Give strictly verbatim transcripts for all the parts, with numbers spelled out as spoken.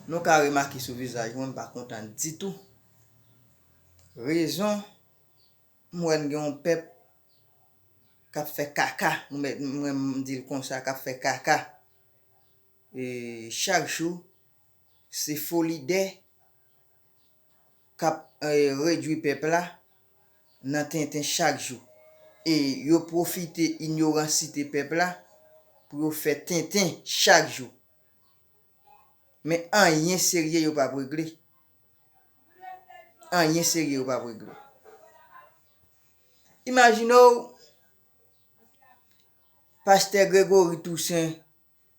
Nou ka remake sou vizaj mwen, m pa kontan ditou. Rezon, m wè n gen yon pèp k ap fè kaka, mwen, mwen, m di l konsa, k ap fè kaka. E chak jou, se fo lidè k ap, e, redui pèp la nan tenten chak jou. E yo pwofite inyoransite pèp la pou yo fè tenten chak jou. Men anyen serye yo p ap regle. Anyen serye yo p ap regle. Imajine w, pastè Gregory Toussaint,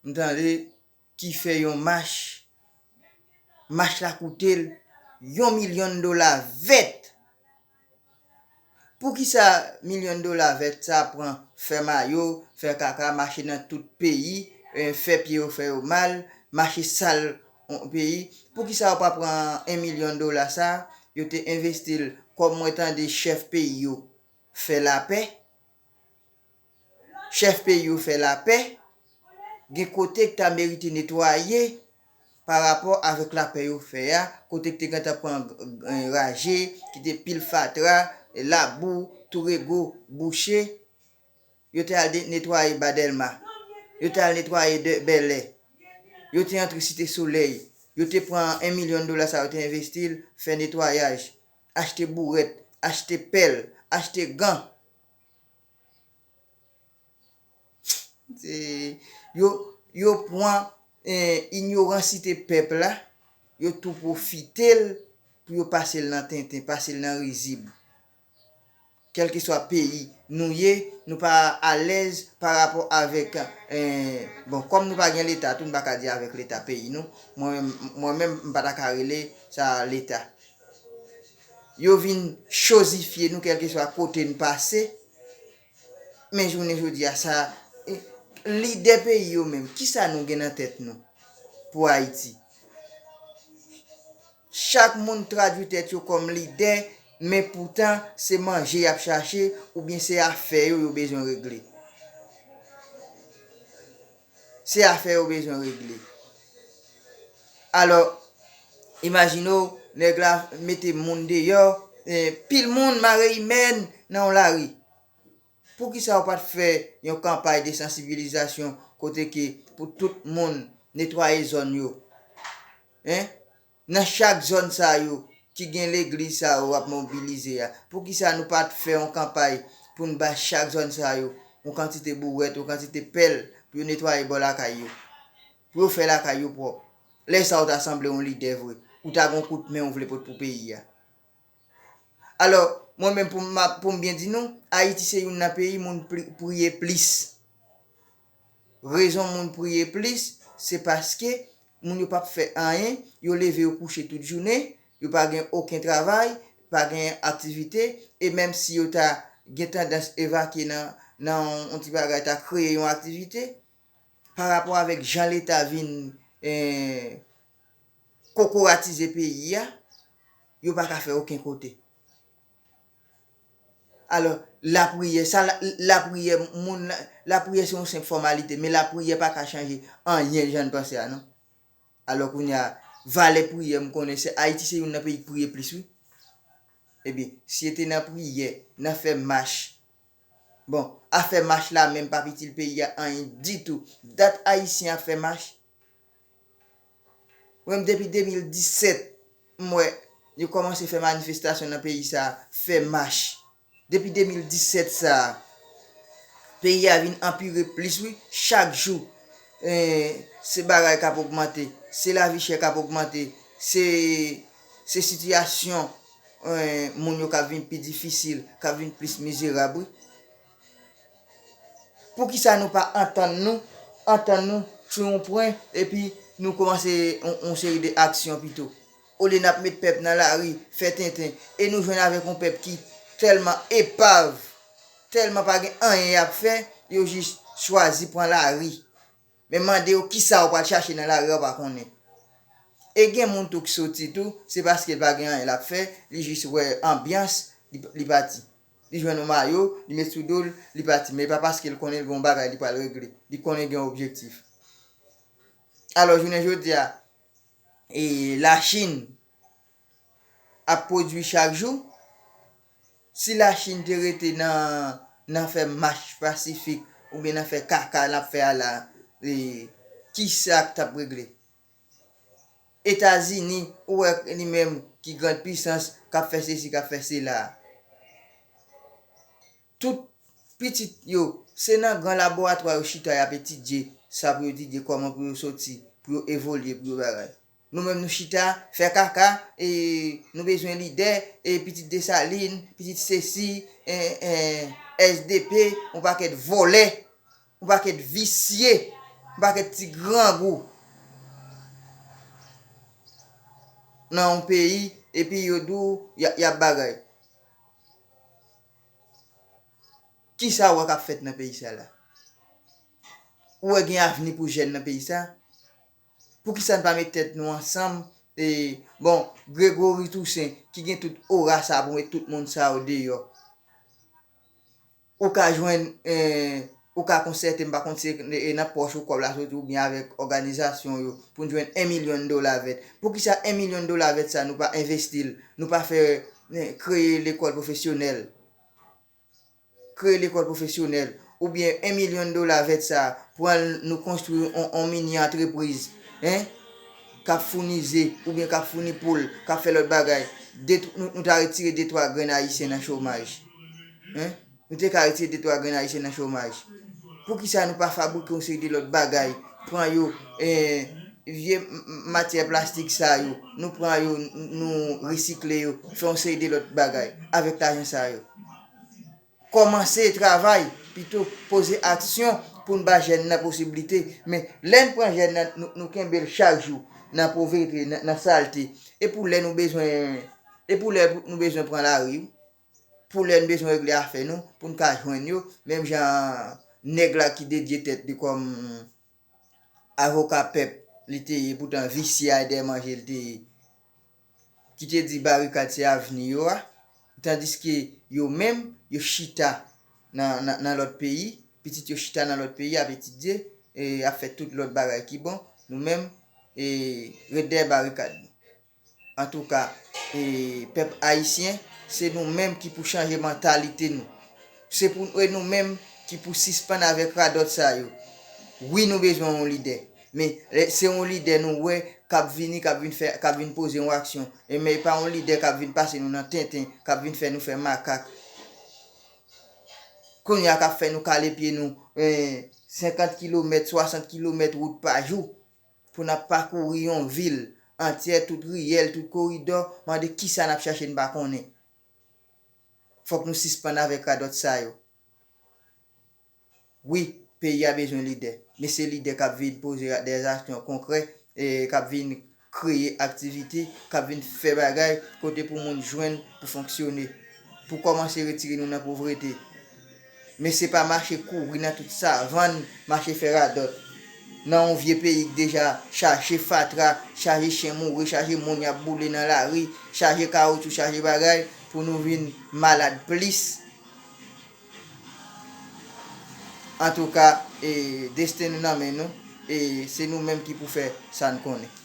m tande, ki fè yon mach. Mach la koute l yon milyon dola vèt. Poukisa milyon dola vèt sa pran fè mayo, fè kaka, mache nan tout peyi, eh, fè pye yo fè yo mal, mache sal yon peyi? Poukisa yo pa pran en milyon dola sa, yo te envesti l kòm mwen tande chèf peyi yo fè lapè? Chèf peyi yo fè lapè, gen kote k ta merite netwaye pa rapò avèk lapè yo fè a, kote k te gentan pran, eh, raje, ki te pil fatra, labou, tou rego bouche. Yo te al de-, netwaye Ba Dèlma. Yo te al netwaye de Bèlè. Yo te antre Site Solèy. Yo te pran en milyon dola sa yo te envesti l, fè netwayaj, achte bourèt, achte pèl, achte gan. Se, yo, yo pran, eh, inyoransite pèp la, yo tou pwofite l pou yo pase l nan tenten, pase l nan rizib. Kèlkeswa peyi nou ye, nou pa alèz pa rapò avèk, eh, bon, kòm nou pa gen Leta tou, nou pa ka di avèk Leta peyi nou. Mwen menm, mwen menm, m pa ta ka rele sa Leta. Yo vin chozifye nou kèlkeswa kote n pase. Men jounen jodi a sa, eh, lidè peyi yo menm, kisa nou gen nan tèt nou pou Ayiti? Chak moun tradui tèt yo kòm lidè, men poutan se manje y ap chache oubyen se afè yo yo bezwen regle. Se afè yo bezwen regle. Alò, imajine w, nèg la mete moun deyò, eh, pil moun mare imèn nan yon lari. Poukisa yo pa t fè yon kanpay de sansibilizasyon kote ke pou tout moun netwaye zòn yo? Hein? Nan chak zòn sa yo ki gen legliz sa yo ap mobilize a, poukisa nou pa t fè yon kanpay pou n ba chak zòn sa yo yon kantite bourèt, yon kantite pèl pou yo netwaye bò lakay yo, pou yo fè lakay yo pwòp? Lè sa a w ta sanble yon lidè vre, ou ta gen yon kout men ou vle pot pou peyi a. Alò, mwen menm pou m, pou m byen di nou, Ayiti se youn nan peyi moun pri-, priye plis. Rezon moun priye plis, se paske moun yo p ap fè anyen, yo leve yo kouche tout jounen, yo pa gen okenn travay, pa gen aktivite, e menm si yo ta gen tandans evakye nan, nan yon ti bagay, ta kreye yon aktivite, pa rapò avèk jan Leta vin, eh, kokoratize peyi a, yo pa ka fè okenn kote. Alò, lapriyè, sa la, lapriyè, moun, la, lapriyè se yon senp fòmalite, men lapriyè pa ka chanje anyen jan n panse a, non. Alò, kounye a, valè priyè, m konnen se Ayiti se youn nan peyi k priye plis, wi. Ebyen, si yo te nan priyè, nan fè mach, bon, afè mach la menm p ap itil peyi a anyen ditou. Dat Ayisyen ap fè mach. Mwen menm depi de mil disèt, m wè yo kòmanse fè manifestasyon nan peyi sa a, fè mach. Depi de mil disèt sa a, peyi a vin anpire plis, wi. Chak jou, eh, se bagay k ap ogmante, se lavi chè k ap ogmante, se, se sitiyasyon, eh, moun yo k ap vin pi difisil, k ap vin plis mizerab, wi. Poukisa nou pa antann nou, antann nou sou yon pwen, epi nou kòmanse yon, yon seri de aksyon pito? Olye n ap met pèp nan lari, fè tenten, e nou jwenn avèk yon pèp ki tèlman epav, tèlman pa gen anyen y ap fè, yo jis chwazi pran lari. Men mande yo kisa w pral chache nan lari a, w pa konnen. E gen moun tou k soti tou, se paske l pa gen anyen l ap fè, li jis wè anbyans, li, li pati. Li jwenn yon mayo, li met sou do l, li pati. Men e pa paske l konnen l gen yon bagay li pral regle. Li konnen gen yon objektif. Alò, jounen jodi a, e Lachin ap pwodui chak jou, si Lachin te rete nan, nan fè mach pasifik oubyen nan fè kaka l ap fè a la, e, kisa k t ap regle? Etazini, ou wè li menm ki grand pisans, k ap fè sesi, k ap fè sela. Tout pitit yo, se nan gran laboratwa yo chita, y ap etidye sa pou yo etidye kòman pou yo soti, pou yo evolye, pou yo bagay. Nou menm nou chita, fè kaka, e nou bezwen lidè, e pitit Desalin, pitit sesi, e, e, S D P, yon pakèt vòlè, yon pakèt visye, yon pakèt ti grangou nan yon peyi, epi yo di w y a, y ap bagay. Kisa w wè k ap fèt nan peyi sa la? Ou wè gen avni pou jèn nan peyi sa? Poukisa n pa met tèt nou ansanm? E, bon, Gregory Toussaint, ki gen tout ora sa pou met tout moun sa yo deyò. Ou ka jwenn, eh, ou ka konsète, m pa konn si e nan pòch ou kòb la soti oubyen avèk òganizasyon yo, pou n jwenn en milyon dola vèt. Poukisa en milyon dola vèt sa nou pa envesti l, nou pa fè, eh, kreye lekòl pwofesyonèl? Kreye lekòl pwofesyonèl, oubyen en milyon dola vèt sa, pran l, nou konstwi on, on mini antrepriz, en, k ap founi ze, oubyen k ap founi poul, k ap fè lòt bagay. De, nou, nou ta retire de twa grenn ayisyen nan chomaj. En? Nou te ka retire de twa grenn ayisyen nan chomaj. Poukisa nou pa fabrike yon seri de lòt bagay, pran yo, eh, vye m, m, matyè plastik sa yo, nou pran yo, n, nou resikle yo, fè yon seri de lòt bagay avèk lajan sa yo? Kòmanse travay, pito poze aksyon pou n ba jèn nan posiblite. Men, lè n pran jèn nan, nou, nou kenbe l chak jou nan povrete, nan, nan salte. E pou lè nou bezwen, e pou lè nou bezwen pran lari, pou lè n bezwen regle afè nou, pou n ka jwenn yo, menm jan nèg la ki dedye tèt li kòm avoka pèp li te ye, poutan visye a dèyè manje li te ye, ki te di barikad se avni yo a, tandiske yo menm, yo chita nan, nan, nan lòt peyi, pitit yo chita nan lòt peyi ap etidye, e ap fè tout lòt bagay ki bon, nou menm, e ret dèyè barikad nou. Antouka, e, pèp ayisyen, se nou menm ki pou chanje mantalite nou. Se pou, e nou menm ki pou sispann avèk radòt sa yo. Wi, nou bezwen yon lidè. Men, e, se yon lidè nou wè k ap vini, k ap vin fè, k ap vin poze yon aksyon. E men, e pa yon lidè k ap vin pase nou nan tenten, k ap vin fè nou fè makak. Kounye a k ap fè nou kale pye nou, e, senkant kilomèt, swasant kilomèt wout pa jou. Pou n ap pakouri yon vil antyè, tout riyèl, tout koridò, mande kisa n ap chache n pa konnen. Fòk nou sispann avèk radòt sa yo. Wi, peyi a bezwen lidè, men se lidè k ap vin poze dèzaksyon konkrè, e k ap vin kreye aktivite, k ap vin fè bagay kote pou moun jwenn pou fonksyone, pou kòmanse retire nou nan povrete. Men se pa mache kouri nan tout savann, mache fè radòt nan yon vye peyi k deja chaje fatra, chaje chen mouri, chaje moun y ap boule nan lari, chaje kawotchou, chaje bagay, pou nou vin malad plis. Antouka, e, desten nou nan men nou, e se nou menm ki pou fè sa n konnen.